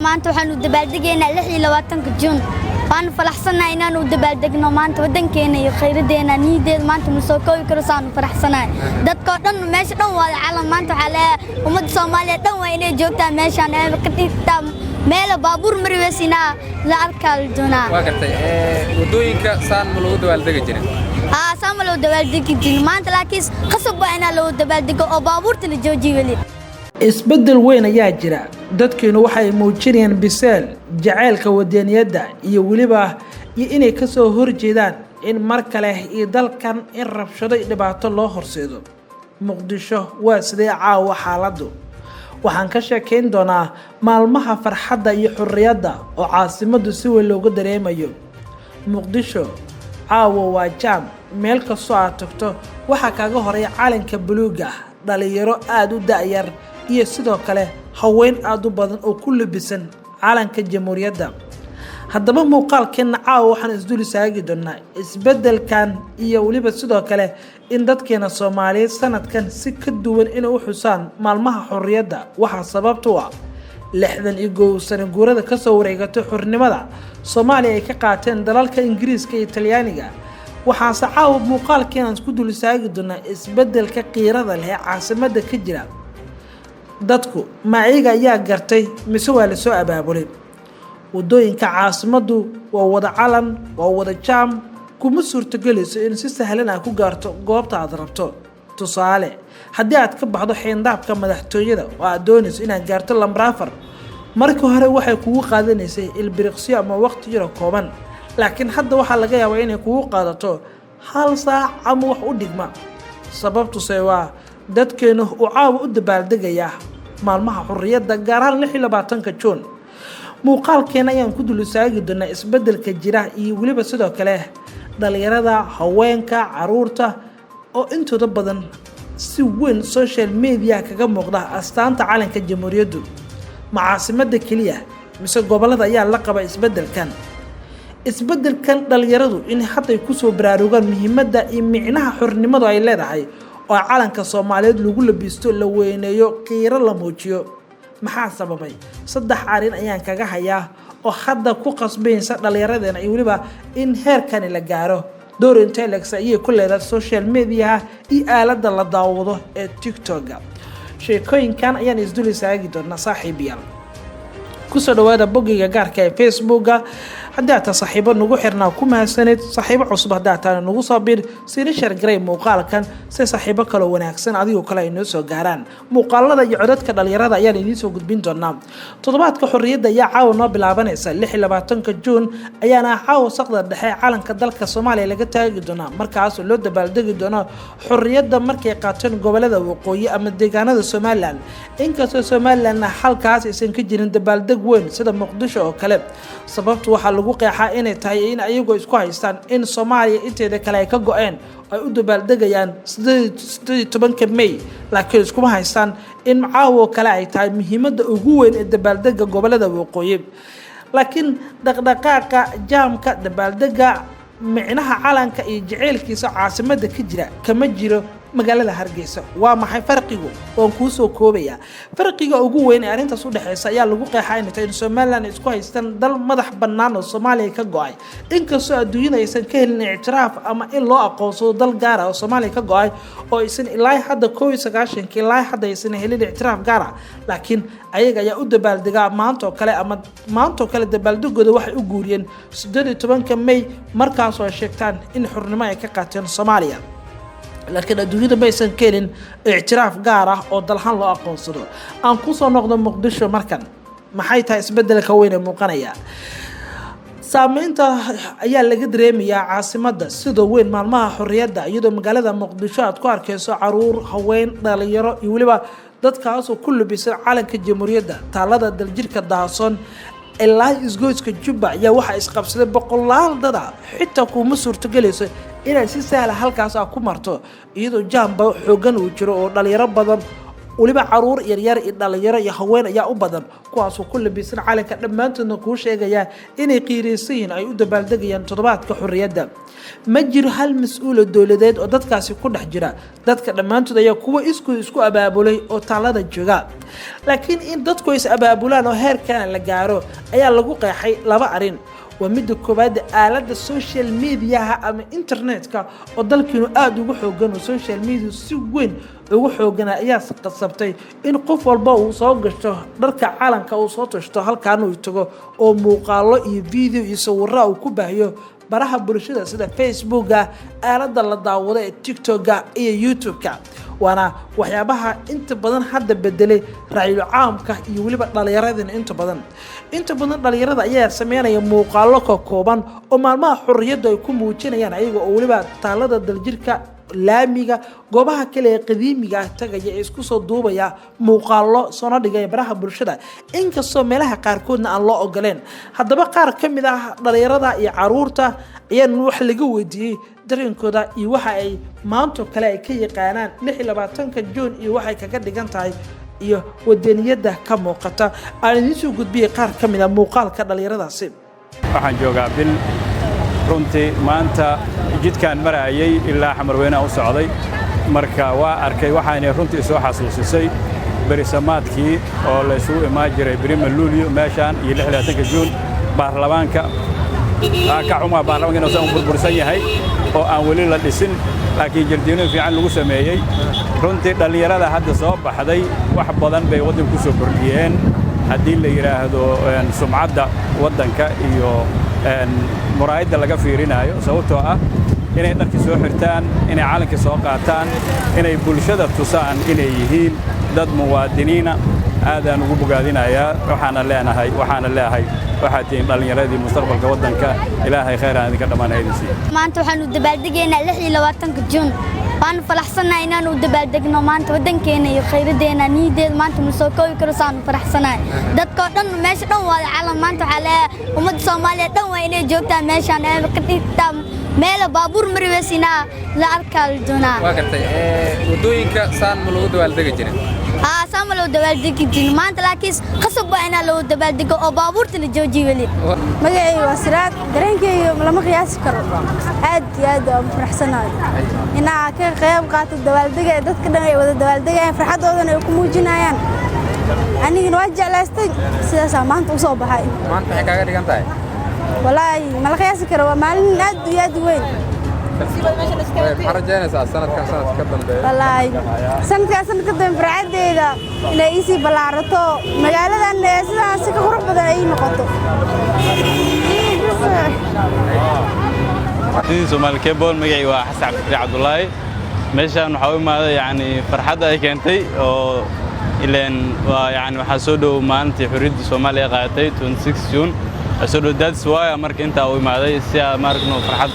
Maanta waxaanu dabaaldegaynaa 26-ka Juun. Waanu faraxsannahay inaanu dabaaldegno maanta waddankeena iyo khayradeena. Niyadeeda maanta ma soo koobi karo saanu faraxsanahay. Dadkoo dhan meesha dhan waa calan. Maanta waxaa leeyahay ummadda Soomaaliya dhan waa inay joogtaa meeshaan ee ka dhigtaa meela baabuur mari weysinaa la arkaa la doonaa. Waa gartay. Waddooyinka saan ma lagu dabaaldegi jirin? Haa, saan ma loo dabaaldegi jirin maanta, laakiin qasab waa inaa loo dabaaldego oo baabuurta la joojiyo weli. Isbeddel weyn ayaa jira. Dadkeenu waxay muujinayaan biseel, jaceylka wadaniyadda iyo weliba iyo inay kasoo horjeedaan in mar kale iyo dalkan in rabshado iyo dhibaato loo horseedo. Muqdisho waa sidee caawa xaaladdu? Waxaan ka sheekeyn doonaa maalmaha farxadda iyo xorriyadda oo caasimaddu si weyn looga dareemayo. Muqdisho caawa waa jaam. Meel kastoo aad tagto waxaa kaaga horeeya calanka buluuga ah, dhalinyaro aada u da-yar iyo sidoo kale haween aada u badan oo ku labisan calanka jamhuuriyadda. Haddaba muuqaalkeenna caawa waxaan isdul istaagi doonaa isbeddelkan iyo weliba sidoo kale in dadkeena Soomaaliyeed sanadkan si ka duwan inay u xusaan maalmaha xorriyadda. Waxaa sababta u ah 61 sano guurada kasoo wareegatay xornimada Soomaaliya ay ka qaateen dalalka Ingiriiska iyo Talyaaniga. Waxaase caawa muuqaalkeenaan isku dul istaagi doonaa isbeddelka qiirada leh ee caasimadda ka jira. Dadku ma iyaga ayaa gartay mise waa lasoo abaabulay? Waddooyinka caasimaddu waa wada calan, waa wada jaam. Kuma suurtogelayso in si sahlan aad ku gaarto goobta aad rabto. Tusaale, haddii aad ka baxdo xeyndaabka madaxtooyada oo aad doonayso inaad gaarto lambar 4, markii hore waxay kugu qaadanaysay ilbiriqsiyo ama waqti yaro kooban, laakiin hadda waxaa laga yaabaa inay kugu qaadato hal saac ama wax u dhigma. Sababtuse waa dadkeenu uu caawa u dabaaldegayaa maalmaha xorriyadda, gaar ahaan 26-ka Juun. Muuqaalkeena ayaan ku dul istaagi doonaa isbeddelka jira iyo weliba sidoo kale dhalinyarada, haweenka, caruurta oo intooda badan si weyn social media kaga muuqda astaanta calanka jamhuuriyaddu. Ma caasimada keliya mise gobolada ayaa la qaba isbeddelkan? Isbeddelkan dhalinyaradu in hadday kusoo baraarugaan muhiimadda iyo micnaha xornimadu ay leedahay oo calanka Soomaaliyeed lagu labisto, la weyneeyo, qiiro la muujiyo, maxaa sababay? Saddex arrin ayaan kaga hayaa oo hadda ku qasbaysa dhallinyaradeena iyo weliba in heerkani la gaaro. Door intee ayay ku leedahay social mediaha iyo aaladda la daawado ee TikToka? Sheekooyinkan ayaan isdul istaagi doonaa. Saaxiibayaal, kusoo dhawaada boggiga gaarka ee Facebooka. Haddii aad tahay saaxiibo nagu xirnaa, ku mahadsanid. Saaxiibo cusub haddii aad tahay, nagu soo bir, siina share garay muuqaalkan si saaxiibo kaloo wanaagsan adigoo kale ay noo soo gaaraan. Muuqaalada iyo codadka dhalinyarada ayaan idiin soo gudbin doonaa. Toddobaadka xorriyadda ayaa caawa noo bilaabanaysa. 26-ka Juun ayaana caawa saqda dhexe calanka dalka Soomaaliya laga taagi doonaa, markaasoo loo dabaaldegi doono xorriyadda markay qaateen gobolada waqooyi ama deegaanada Somaliland. Inkastoo Somalilandna halkaas aysan ka jirin dabaaldeg weyn sida Muqdisho oo kale, sababtu waxaa lagu qeexaa inay tahay in ayagoo isku haystaan in Soomaaliya inteeda kale ay ka go-een ay u dabaaldegayaan 18-ka May, laakiin iskuma haystaan in caawo kale ay tahay muhiimadda ugu weyn ee dabaaldega gobolada waqooyi. Laakiin dhaqdhaqaaqa, jaamka, dabaaldega, micnaha calanka iyo jaceylkiisa caasimadda ka jira kama jiro magaalada Hargeysa. Waa maxay farqigu? Waan kuusoo koobayaa. Farqiga ugu weyn ee arrintaas udhexeysa ayaa lagu qeexaa inay tahay in Somaliland ay isku haystaan dal madax bannaan oo Soomaaliya ka go-ay, inkastoo adduunyada aysan ka helin ictiraaf ama in loo aqoonsado dal gaar ah oo Soomaaliya ka go-ay, oo aysan ilaa hadda 91-kii ilaa hadda aysan helin ictiraaf gaar ah. Laakiin ayaga ayaa u dabaaldegaa maanta oo kale, ama maanta oo kale dabaaldegooda waxay u guuriyeen 18-ka May, markaasoo ay sheegtaan in xornimo ay ka qaateen Soomaaliya, laakiin adduunyada ma aysan ka helin ictiraaf gaar ah oo dalhaan loo aqoonsado. Aan kusoo noqdo Muqdisho markan. Maxay tahay isbedelka weyn ee muuqanaya? Saameynta ayaa laga dareemayaa caasimadda sida weyn maalmaha xorriyadda, iyadoo magaalada Muqdisho aad ku arkeyso caruur, haween, dhalinyaro iyo weliba dadkaasoo ku labisan calanka jamhuuriyadda. Taalada Daljirka Daason ilaa isgoyska Jubba ayaa waxaa isqabsaday boqolaal dada. Xitaa kuuma suurtogelayso inaad si sahla halkaas a ku marto, iyadoo jaamba xoogan uu jiro oo dhalinyaro badan. Weliba caruur yaryar iyo dhalinyaro iyo haween ayaa u badan, kuwaasoo ku labisan calanka, dhammaantoodna kuu sheegaya inay qiiraysan yihiin, ay u dabaaldegayaan toddobaadka xorriyadda. Ma jiro hal mas-uula dowladeed oo dadkaasi ku dhex jira. Dadka dhammaantood ayaa kuwa isku isku abaabulay oo taalada jooga. Laakiin in dadku is abaabulaan oo heerkan la gaaro ayaa lagu qeexay laba arrin. Waa midda koowaad, aaladda social mediaha ama internetka oo dalkiinu aada ugu xoogan, oo social media si weyn ugu xoogana, ayaa qasabtay in qof walba uu soo gashto dharka calanka, uu soo tashto, halkaan uu tago oo muuqaalo iyo video iyo sawiro uu ku baahiyo baraha bulshada sida Facebooka, aaladda la daawado ee TikToka iyo YouTube-ka. Waana waxyaabaha inta badan hadda bedelay ra'yul caamka iyo weliba dhalinyaradina. Inta badan dhalinyarada ayaa sameynaya muuqaalo ka kooban oo maalmaha xorriyaddu ay ku muujinayaan, ayaga oo weliba taalada Daljirka, laamiga, goobaha kale ee qadiimiga ah tagaya ee isku soo duubaya muuqaalo, soona dhigaya baraha bulshada, inkastoo meelaha qaarkoodna aan loo ogoleen. Haddaba qaar ka mid ah dhalinyarada iyo caruurta ayaan wax laga weydiiyey dareenkooda iyo waxa ay maanto kale ay ka yaqaanaan 26-ka Juun iyo waxay kaga dhigan tahay iyo wadaniyadda ka muuqata. Aan idiin soo gudbiyey qaar ka mid ah muuqaalka dhalinyaradaasi. Waxaan joogaa bil. Runtii maanta jidkaan maraayay ilaa Xamarweynaha u socday, marka waa arkay, waxaanay runtii soo xasuusisay berisamaadkii oo la isugu imaan jiray Brima Luulyo meeshaan iyo 26-ka Juun baarlamaanka. Ka xumaa baarlamaanka inuu u burbursan yahay oo aan weli la dhisin, laakiin jardiinooyin fiican lagu sameeyey. Runtii dhallinyarada hadda soo baxday wax badan bay waddanka ku soo kordhiyeen, haddii la yidhaahdo sumcadda waddanka iyo muraayadda laga fiirinaayo, sababtoo ah inay dharkii soo xirtaan, inay calankii soo qaataan, inay bulshada tusaan inay yihiin dad muwaadiniina. Aadaan ugu bogaadinayaa. Waxaana leeyahay, waxaad tihiin dhallinyaradii mustaqbalka waddanka. Ilaahay khayr aan idinka dhammaan ha idin siiyo. Maanta waxaanu dabaaldegaynaa 26-ka Juun. Waanu faraxsannahay inaanu u dabaaldegno maanta waddankeena iyo khayradeena. Niyadeeda maanta ma soo koobi karo saanu faraxsanahay. Dadkoo dhan, meesha dhan waa calan. Maanta waxaa leeyahay ummadda Soomaaliya dhan waa inay joogtaa meeshaan ee ka dhigtaa meela baabuur mari weysinaa la arkaa la doonaa. Waa gartay. Waddooyinka saan ma lagu dabaaldegi jirin? Haa, saan ma loo dabaaldegi jirin maanta, laakiin qasab waa inaa loo dabaaldego oo baabuurta la joojiyo weli. Magacayga waa Siraad. Dareenkayga lama qiyaasi karo. Aad iyo aad waan faraxsanahay inaa ka qayb qaato dabaaldega ee dadka dhan ay wada dabaaldegayaan, farxadoodana ay ku muujinayaan. Anigana waa jeclaystay, sidaasaa maanta u soo baxay. Maanta maxay kaaga dhigan tahay? Walaahi ma la qiyaasi karo, waa maalin aad iyo aad u weyn. Maxaa rajaynaysaa sanadkan sanadka ka dambeeya? Walaahi sanadkaa sanad ka dambe farxadeyda inay iisii ballaarato, magaaladan ee sidaan si ka qurux badan ay noqoto. Sidii Soomaali Cable, magacii waa Xasan Cabdikariin Cabdullaahi. Meeshaan waxaa u imaaday yacni farxadda ay keentay oo ileen waa yacni waxaa soo dhow maalintii xorriyadda Soomaaliya qaadatay, 26 June waxaa soo dhow. That's why marka intaa u imaaday, si aa maaragno farxad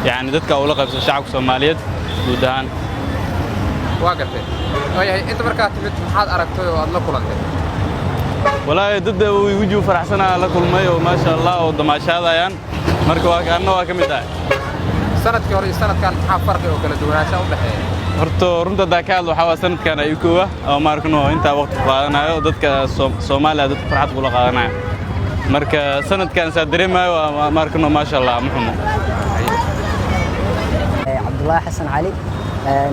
yacni dadka ula qaybso, shacabka Soomaaliyeed guud ahaan. Waa gartay. Waayahay, inta markaa timid maxaad aragtay oo aad la kulantay? Walaahi dad wejigu faraxsanaa la kulmay oo maasha Allah oo damaashaadayaan. Marka waa anna waa ka mid ahay. Sanadkii hore iyo sanadkan maxaa farqi oo kala duwanaanshaha u dhexeeya? Horta runta haddaa ka hadlo, waxaa waa sanadkan ay koowa oo maarkano intaa waqti ku qaadanayo dadka Soomaaliya, dadka farxad kula qaadanayo. Marka sanadkan saa dareemayo waa maarkano, maasha Allah, ma xumo. Cabdullaahi Xasan Cali.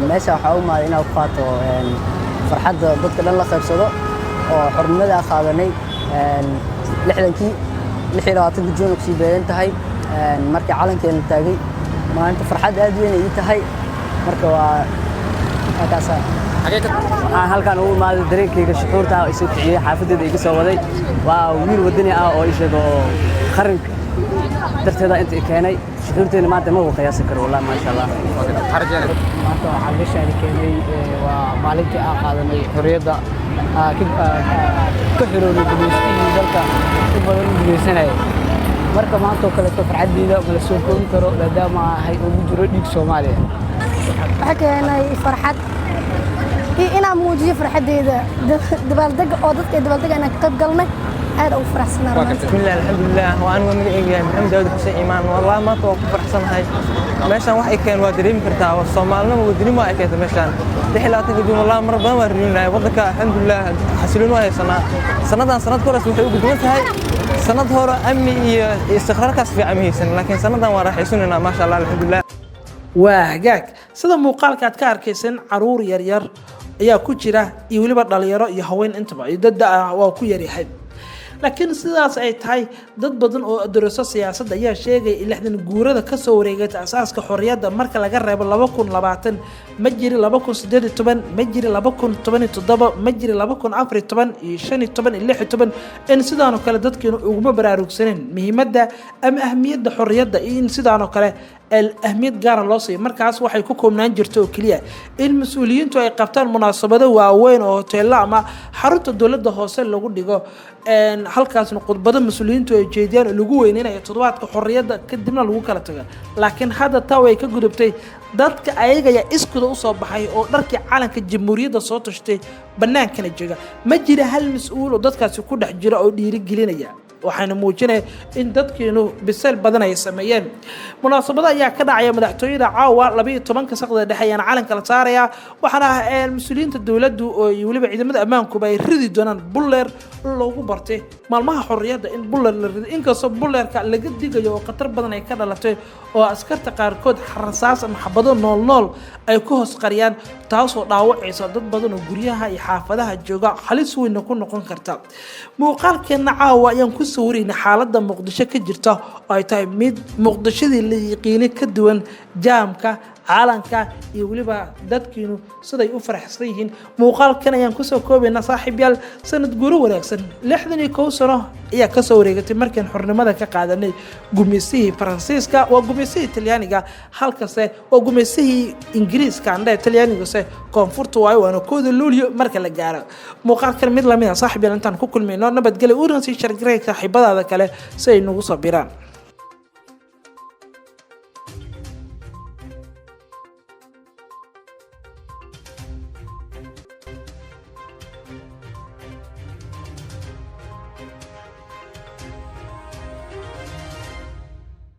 Meesha waxaa u imaaday inaan ku qaato farxadda, dadka dhan la qaybsado oo xornimada aan qaadanay 60-kii, 26-ka Juun kusii beegan tahay markii calankeena taagay. Maalinta farxad aad weyn ay ii tahay. Marka waa halkaasa. Waxaan halkan ugu imaaday dareenkayga shucuurta ah isoo kiciyey, xaafadeeda iga soo waday. Waa wiil wadani ah oo ii sheego oo qaranka darteeda inta i keenay. Shucuurteena maanta ma qiyaasi karo, wallahi, maasha Allah. Maanta waxaa meeshaan keenay waa maalintii aan qaadanay xorriyadda, ka xiroonay gumaystihii dalka in badan u gumaysanayay. Marka maanta oo kaleeto farxaddeeda ma la soo koobi karo, maadaama aan ahay ugu jiro dhiig Soomaaliya. Waxaa keenay farxad iyo inaan muujiyo farxaddeeda, dabaaldega oo dadka ay dabaaldega inaan ka qayb galnay. Aad ugu faraxsanahay runtii. Bismillah, alxamdulilah. Waa anigu magacaygu yahay Maxamed Daawud Xuseen Iimaan. Wallahi maanta waan ku faraxsanahay. Meeshaan wax ay keen waa dareemi kartaa, waa Soomaalinimo, wadanimo ay keentay meeshaan 26-ka Juun. Wallahi mar badan waan riyoonahay. Waddanka alxamdulilah xasilooni waa haysanaa. Sannadan sanad ka hores waxay ugu duwan tahay, sanad hore amni iyo istiqraarkaas fiican ma haysan, laakiin sannadan waan raaxaysanaynaa, maasha Allah, alxamdulilah. Waa hagaag. Sida muuqaalka aad ka arkaysan, caruur yaryar ayaa ku jira iyo weliba dhalinyaro iyo haween intaba iyo dad da' ah waa ku yaryahay. Laakiin sidaas ay tahay, dad badan oo daraso siyaasadda ayaa sheegaya in 60 guurada kasoo wareegatay asaaska xorriyadda, marka laga reebo 2020, ma jiri 2018, ma jiri 2017, ma jiri 2014 iyo 15 iyo 16, in sidaanoo kale dadkeenu uguma baraarugsaneen muhiimadda ama ahmiyadda xorriyadda iyo in sidaanoo kale ahmiyad gaara loo siiyo. Markaas waxay ku koobnaan jirta oo keliya in mas-uuliyiintu ay qabtaan munaasabado waaweyn oo hoteello ama xarunta dowladda hoose lagu dhigo, halkaasna khudbado mas-uuliyiintu ay jeediyaan oo lagu weyneynayo toddobaadka xorriyadda, kadibna lagu kala tago. Laakiin hadda taa way ka gudubtay. Dadka ayagayaa iskuda usoo baxay oo dharkii calanka jamhuuriyadda soo tashtay, bannaankana jooga. Ma jira hal mas-uul oo dadkaasi ku dhex jira oo dhiirigelinaya. Waxaana muujinaya in dadkiinu bisayl badan ay sameeyeen. Munaasabado ayaa ka dhacaya madaxtooyada caawa 12-ka saqda dhexe ayaana calanka la saarayaa, waxaana mas-uuliyiinta dowladdu oo iyo weliba ciidamada ammaankuba ay ridi doonaan bulleer loogu bartay maalmaha xorriyadda in bulleer la rido, inkastoo bulleerka laga digayo oo khatar badan ay ka dhalatay oo askarta qaarkood rasaas ama xabado nool nool ay ku hoos qariyaan, taasoo dhaawacaysa dad badan oo guryaha iyo xaafadaha jooga, halis weynna ku noqon karta. Muuqaalkeenna caawa ayaan ku sawirayna xaaladda Muqdisho ka jirta oo ay tahay mid Muqdishadii la yiqiinay ka duwan, jaamka, caalanka iyo weliba dadkiinu siday u faraxsan yihiin. Muuqaalkan ayaan kusoo koobaynaa. Saaxiib yaal, sanad guuro wanaagsan. 61 sano ayaa kasoo wareegatay markaan xornimada ka qaadanay gumaysihii Faransiiska, waa gumaysihii Talyaaniga, halkase waa gumaysihii Ingiriiska, andhe Talyaanigase koonfurta waayo. Waana 1-da Luulyo marka la gaaro. Muuqaalkan mid lamid a, saaxiib yaal, intaan ku kulmayno, nabadgelyo. Una sii share garee saaxiibadaada kale si ay nagu soo biraan.